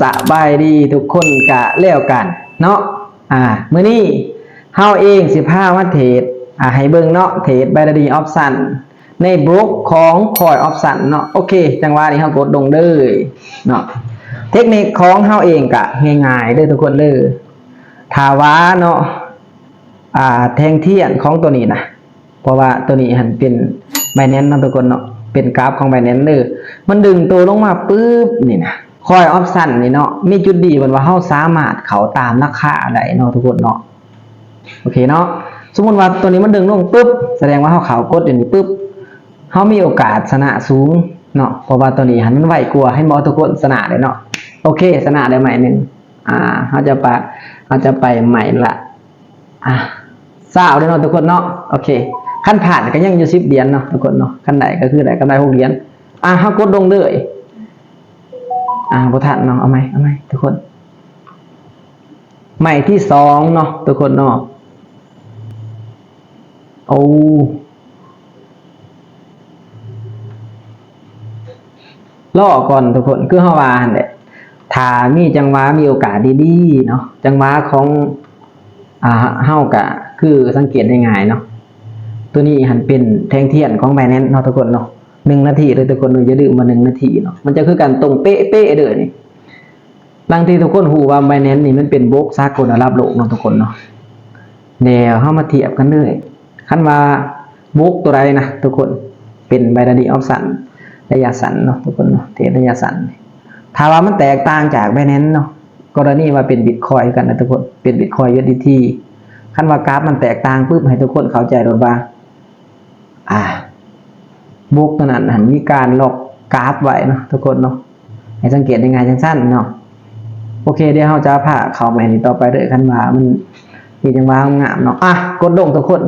ສະບາຍດີທຸກຄົນກະແລ້ວກັນເນາະ. ອາ ມື້ນີ້ເຮົາເອງຊິພາມາເທຣດ ອາ ໃຫ້ເບິ່ງເນາະ ເທຣດ binary option ໃນບລັອກຂອງ coin option ເນາະ. ໂອເຄ ຈັງຫວະນີ້ເຮົາກົດລົງເລີຍເນາະ. ເທັກນິກຂອງເຮົາເອງກະງ່າຍໆເດີທຸກຄົນເດີ. ຖ້າວ່າເນາະ ອາ ແທ່ງທຽນຂອງໂຕນີ້ນະ ເພາະວ່າໂຕນີ້ຫັ້ນເປັນ Binance ເນາະທຸກຄົນເນາະ ເປັນກຣາຟຂອງ Binance ເດີ. ມັນດຶງໂຕລົງມາປຶບນີ້ນະ coin option ນີ້ເນາະ ມີຈຸດດີເພິ່ນວ່າເຮົາສາມາດເຂົ້າຕາມລາຄາໄດ້ເນາະທຸກຄົນເນາະ. ໂອເຄເນາະ ສົມມຸດວ່າໂຕນີ້ມັນດຶງລົງປຶບ ສະແດງວ່າເຮົາເຂົ້າກົດຢູ່ນີ້ປຶບ ເຮົາມີໂອກາດຊະນະສູງເນາະ ເພາະວ່າໂຕນີ້ຫັ້ນມັນໄວກວ່າ ເຫັນບໍ່ທຸກຄົນ ຊະນະເລີຍເນາະ. ໂອເຄ ຊະນະໄດ້ໄມ້ໜຶ່ງ ອາ ເຮົາຈະປະ ເຮົາຈະໄປໄມ້ລະ ອາ ຊາວເດີເນາະທຸກຄົນເນາະ. ໂອເຄ ຄັນຜ່ານກະຍັງຢູ່ສິບຫຼຽນເນາະທຸກຄົນເນາະ ຄັນໄດ້ກະຄືໄດ້ກຳໄລຫົກຫຼຽນ. ອາ ເຮົາກົດລົງເລີຍ ອາ ບໍ່ທັນເນາະ ເອົາໃໝ່ ເອົາໃໝ່ທຸກຄົນ. ໄມ້ທີສອງເນາະທຸກຄົນເນາະ. ໂອ້ ລໍກ່ອນທຸກຄົນ ຄືເຮົາວ່າຫັ້ນແຫຼະ ຖ້າມີຈັງຫວະ ມີໂອກາດດີໆເນາະ ຈັງຫວະຂອງ ອາ ເຮົາກະຄືສັງເກດໄດ້ງ່າຍເນາະ. ໂຕນີ້ຫັ້ນເປັນແທ່ງທຽນຂອງ Binance ເນາະທຸກຄົນເນາະ. ໜຶ່ງນາທີເດີທຸກຄົນເດີ ຢ່າລືມວ່າໜຶ່ງນາທີເນາະ ມັນຈະຄືກັນຕົງເປະໆເດີນີ້. ດັ່ງທີ່ທຸກຄົນຮູ້ວ່າ Binance ນີ້ມັນເປັນບລັອກສາກົນລະດັບໂລກເນາະທຸກຄົນເນາະ. ແລ້ວເຮົາມາທຽບກັນເລີຍ ຄັນວ່າບລັອກໂຕໃດນະທຸກຄົນ ເປັນ binary option ໄລຍະສັ້ນເນາະທຸກຄົນເນາະ ເທຣດໄລຍະສັ້ນ ຖ້າວ່າມັນແຕກຕ່າງຈາກ Binance ເນາະ ກໍລະນີວ່າເປັນ Bitcoin ຄືກັນນະທຸກຄົນ ເປັນ Bitcoin USDT ຄັນວ່າກຣາຟມັນແຕກຕ່າງປຶບ ໃຫ້ທຸກຄົນເຂົ້າໃຈໂລດວ່າ ອາ ບລັອກໂຕນັ້ນຫັ້ນມີການລັອກກຣາຟໄວ້ເນາະທຸກຄົນເນາະ. ໃຫ້ສັງເກດໄດ້ງ່າຍຈັ່ງຊັ້ນເນາະ. ໂອເຄ ດຽວເຮົາຈະພາເຂົ້າໄມ້ນີ້ຕໍ່ໄປເດີ ຄັນວ່າມັນມີຈັງຫວະງາມເນາະ. ອາ ກົດລົງທຸກຄົນ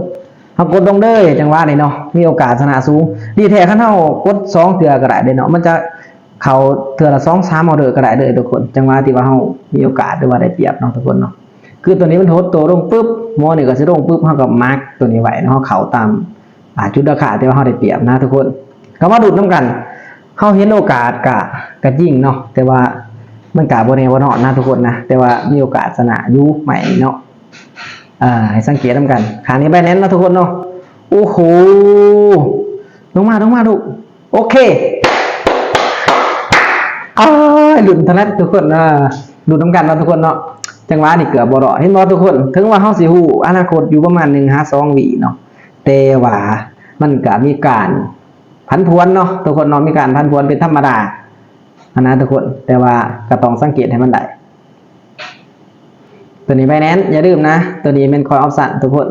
ເຮົາກົດລົງເດີ ຈັງຫວະນີ້ເນາະ ມີໂອກາດຊະນະສູງ. ດີແທ້ຄັນເຮົາກົດສອງເທື່ອກະໄດ້ເດ້ເນາະ ມັນຈະເຂົ້າເທື່ອລະສອງສາມອໍເດີກະໄດ້ເດີທຸກຄົນ ຈັງຫວະທີ່ວ່າເຮົາມີໂອກາດ ຫຼືວ່າໄດ້ປຽບເນາະທຸກຄົນເນາະ. ຄືໂຕນີ້ມັນຫົດໂຕລົງປຶບ ໝໍນີ້ກະຊິລົງປຶບ ເຮົາກະມາກໂຕນີ້ໄວ້ເນາະ ເຮົາເຂົ້າຕາມ ອາ ຈຸດລາຄາທີ່ວ່າເຮົາໄດ້ປຽບນະທຸກຄົນ. ກະມາລຸ້ນນຳກັນ ເຮົາເຫັນໂອກາດກະ ກະຈິງເນາະ ແຕ່ວ່າມັນກະບໍ່ແນ່ບໍ່ນອນນະທຸກຄົນນະ ແຕ່ວ່າມີໂອກາດຊະນະຢູ່ໄມ້ນີ້ເນາະ. ອາ ໃຫ້ສັງເກດນຳກັນ ຂ້າງນີ້ Binance ເນາະທຸກຄົນເນາະ. ໂອ້ໂຫ ລົງມາ ລົງມາລູກ. ໂອເຄ ອ້າຍ ລຸ້ນທະລັດທຸກຄົນ ອາ ລຸ້ນນຳກັນເນາະທຸກຄົນເນາະ. ຈັງຫວະນີ້ເກືອບບໍ່ລອດ ເຫັນບໍ່ທຸກຄົນ ເຖິງວ່າເຮົາຊິຮູ້ອະນາຄົດຢູ່ປະມານໜຶ່ງຫາສອງວິເນາະ ແຕ່ວ່າມັນກະມີການຜັນຜວນເນາະທຸກຄົນເນາະ ມີການຜັນຜວນເປັນທຳມະດາຫັ້ນນະທຸກຄົນ ແຕ່ວ່າກະຕ້ອງສັງເກດໃຫ້ມັນໄດ້. ໂຕນີ້ Binance ຢ່າລືມນະ ໂຕນີ້ແມ່ນ coin option ທຸກຄົນ.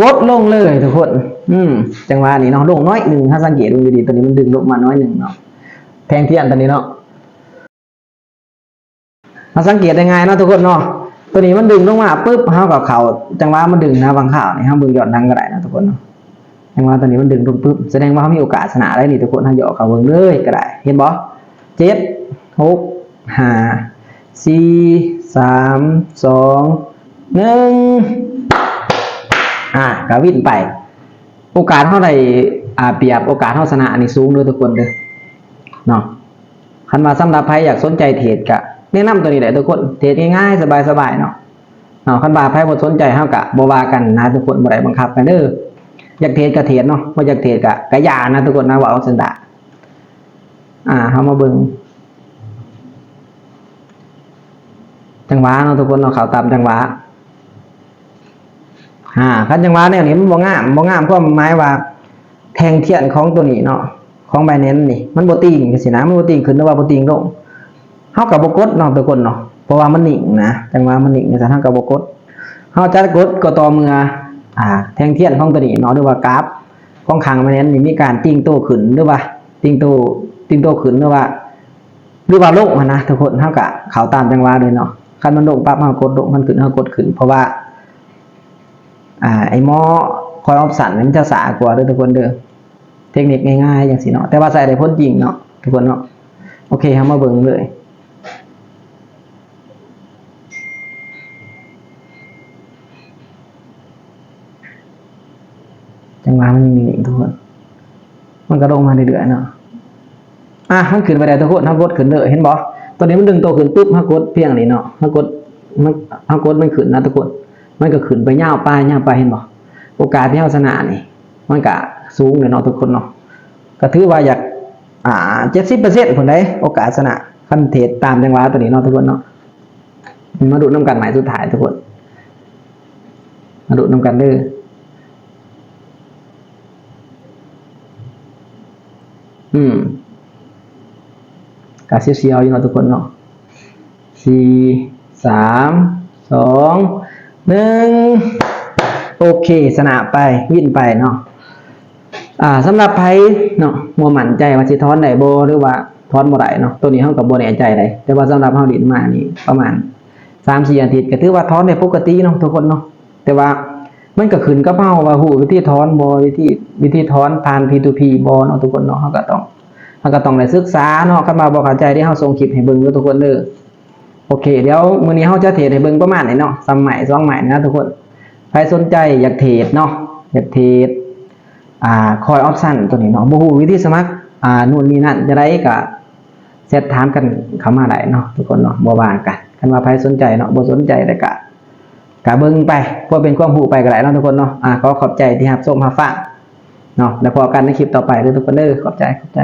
ກົດລົງເລີຍທຸກຄົນ ອືມ ຈັງຫວະນີ້ເນາະ ລົງໜ້ອຍໜຶ່ງ ເຮົາສັງເກດເບິ່ງດີໆ ໂຕນີ້ມັນດຶງລົງມາໜ້ອຍໜຶ່ງເນາະ ແທ່ງທຽນໂຕນີ້ເນາະ. ເຮົາສັງເກດໄດ້ງ່າຍເນາະທຸກຄົນເນາະ ໂຕນີ້ມັນດຶງລົງມາປຶບ ເຮົາກະເຂົ້າ ຈັງຫວະມັນດຶງນະ ບາງຄາວນີ້ ເຮົາເບິ່ງຍ້ອນຫຼັງກະໄດ້ເນາະທຸກຄົນເນາະ. ແຕ່ວ່າຕອນນີ້ມັນດຶງລົງປຶບ ສະແດງວ່າເຮົາມີໂອກາດຊະນະໄດ້ນີ້ທຸກຄົນ ເຮົາຢອກເຂົ້າເບິ່ງເລີຍກະໄດ້ ເຫັນບໍ່ ເຈັດ ຫົກ ຫ້າ ສີ່ ສາມ ສອງ ໜຶ່ງ ອາ ກະວິນໄປ ໂອກາດເຮົາໄດ້ ອາ ປຽບ ໂອກາດເຮົາຊະນະນີ້ສູງເດີທຸກຄົນເດີເນາະ. ຄັນວ່າສຳລັບໃຜຢາກສົນໃຈເທຣດກະແນະນຳໂຕນີ້ແຫຼະທຸກຄົນ ເທຣດງ່າຍໆ ສະບາຍໆເນາະ. ເນາະ ຄັນວ່າໃຜບໍ່ສົນໃຈເຮົາກະບໍ່ວ່າກັນນະທຸກຄົນ ບໍ່ໄດ້ບັງຄັບກັນເດີ ຢາກເທຣດກະເທຣດເນາະ ບໍ່ຢາກເທຣດກະ ກະຢ່ານະທຸກຄົນນະ ເວົ້າເອົາຊັ້ນດາ. ອາ ເຮົາມາເບິ່ງຈັງຫວະເນາະທຸກຄົນເນາະ ເຂົ້າຕາມຈັງຫວະ. ອາ ຄັນຈັງຫວະແນວນີ້ມັນບໍ່ງາມ ບໍ່ງາມຄວາມໝາຍວ່າ ແທ່ງທຽນຂອງໂຕນີ້ເນາະ ຂອງ Binance ນີ້ ມັນບໍ່ຕີງຈັ່ງຊີ້ນະ ມັນບໍ່ຕີງຂຶ້ນ ຫຼືວ່າບໍ່ຕີງລົງ ເຮົາກະບໍ່ກົດເນາະທຸກຄົນເນາະ ເພາະວ່າມັນນິ່ງນະ ຈັງຫວະມັນນິ່ງຈັ່ງຊັ້ນ ເຮົາກະບໍ່ກົດ. ເຮົາຈະກົດກໍຕໍ່ເມື່ອ ອາ ແທ່ງທຽນຂອງໂຕນີ້ເນາະ ຫຼືວ່າກຣາຟຂອງຂ້າງ Binance ນີ້ມີການຕີງໂຕຂຶ້ນ ຫຼືວ່າຕີງໂຕ ຕີງໂຕຂຶ້ນ ຫຼືວ່າ ຫຼືວ່າລົງຫັ້ນນະທຸກຄົນ ເຮົາກະເຂົ້າຕາມຈັງຫວະເລີຍເນາະ. ຄັນມັນລົງປັບເຮົາກົດລົງ ຄັນຂຶ້ນເຮົາກົດຂຶ້ນ ເພາະວ່າ ອາ ໄອ້ໝໍ coin option ນີ້ມັນຈະຊ້າກວ່າເດີທຸກຄົນເດີ ເທັກນິກງ່າຍໆຈັ່ງຊີ້ເນາະ ແຕ່ວ່າໃຊ້ໄດ້ຜົນຈິງເນາະທຸກຄົນເນາະ. ໂອເຄ ເຮົາມາເບິ່ງເລີຍ ຈັງຫວະມັນຍັງນີ້ທຸກຄົນ ມັນກະລົງມາເລື້ອຍໆເນາະ. ອ່າ ມັນຂຶ້ນໄປແລ້ວທຸກຄົນ. ເຮົາກົດຂຶ້ນເດີ ເຫັນບໍ່? ຕອນນີ້ມັນດຶງໂຕຂຶ້ນປຸບ ເຮົາກົດພຽງນີ້ເນາະ ເຮົາກົດ ມັນ ເຮົາກົດມັນຂຶ້ນນະທຸກຄົນ. ມັນກໍຂຶ້ນໄປຍາວໄປ ຍາວໄປ ເຫັນບໍ່? ໂອກາດທີ່ເຮົາຊະນະນີ້ ມັນກໍສູງເລີຍເນາະທຸກຄົນເນາະ. ກໍຖືວ່າຢາກ ອ່າ ເຈັດສິບເປີເຊັນພຸ້ນໃດ ໂອກາດຊະນະ ຄັນເທຣດຕາມຈັງຫວະຕົວນີ້ເນາະທຸກຄົນເນາະ. ມາລຸ້ນນຳກັນໄມ້ສຸດທ້າຍທຸກຄົນ ມາລຸ້ນນຳກັນເດີ. ອືມ ກະສຽວໆຢູ່ເນາະທຸກຄົນເນາະ. ສີ່ ສາມ ສອງ ໜຶ່ງ ໂອເຄ ຊະນະໄປ ວິນໄປເນາະ. ອ່າ ສຳລັບໃຜເນາະ ບໍ່ໝັ້ນໃຈວ່າຊິຖອນໄດ້ບໍ່ ຫຼືວ່າຖອນບໍ່ໄດ້ເນາະ ໂຕນີ້ເຮົາກໍບໍ່ແນ່ໃຈໃດ ແຕ່ວ່າສຳລັບເຮົາຫຼິ້ນມານີ້ ປະມານສາມສີ່ອາທິດ ກໍຖືວ່າຖອນໄດ້ປົກກະຕິເນາະທຸກຄົນເນາະ. ແຕ່ວ່າມັນກໍຂຶ້ນກັບເຮົາວ່າຮູ້ວິທີຖອນບໍ່ ວິທີ ວິທີຖອນຜ່ານ ພີທູພີ ບໍ່ເນາະທຸກຄົນເນາະ. ເຮົາກໍຕ້ອງ ເຮົາກໍຕ້ອງໄດ້ສຶກສາເນາະ. ຄັນວ່າບໍ່ເຂົ້າໃຈເດ້ ເຮົາສົ່ງຄລິບໃຫ້ເບິ່ງເດີທຸກຄົນເດີ. ໂອເຄ ດຽວມື້ນີ້ເຮົາຈະເທຣດໃຫ້ເບິ່ງປະມານນີ້ເນາະ ສ່ຳໄມ້ສອງໄມ້ນີ້ນະທຸກຄົນ. ໃຜສົນໃຈຢາກເທຣດເນາະ ຢາກເທຣດ ອ່າ ຄອຍອອບຊັນຕົວນີ້ເນາະ ບໍ່ຮູ້ວິທີສະໝັກ ອ່າ ນູ້ນນີ້ນັ້ນ ຈັ່ງໃດກໍແຊັດຖາມກັນເຂົ້າມາໄດ້ເນາະທຸກຄົນເນາະ ບໍ່ວ່າກັນ. ຄັນວ່າໃຜສົນໃຈເນາະ ບໍ່ສົນໃຈແລ້ວກໍ ກໍເບິ່ງໄປ ເພື່ອເປັນຄວາມຮູ້ໄປກໍໄດ້ເນາະທຸກຄົນເນາະ. ອ່າ ຂໍຂອບໃຈທີ່ຮັບຊົມຮັບຟັງເນາະ ແລ້ວພໍ້ກັນໃນຄລິບຕໍ່ໄປເດີທຸກຄົນເດີ. ຂອບໃຈ ຂອບໃຈ.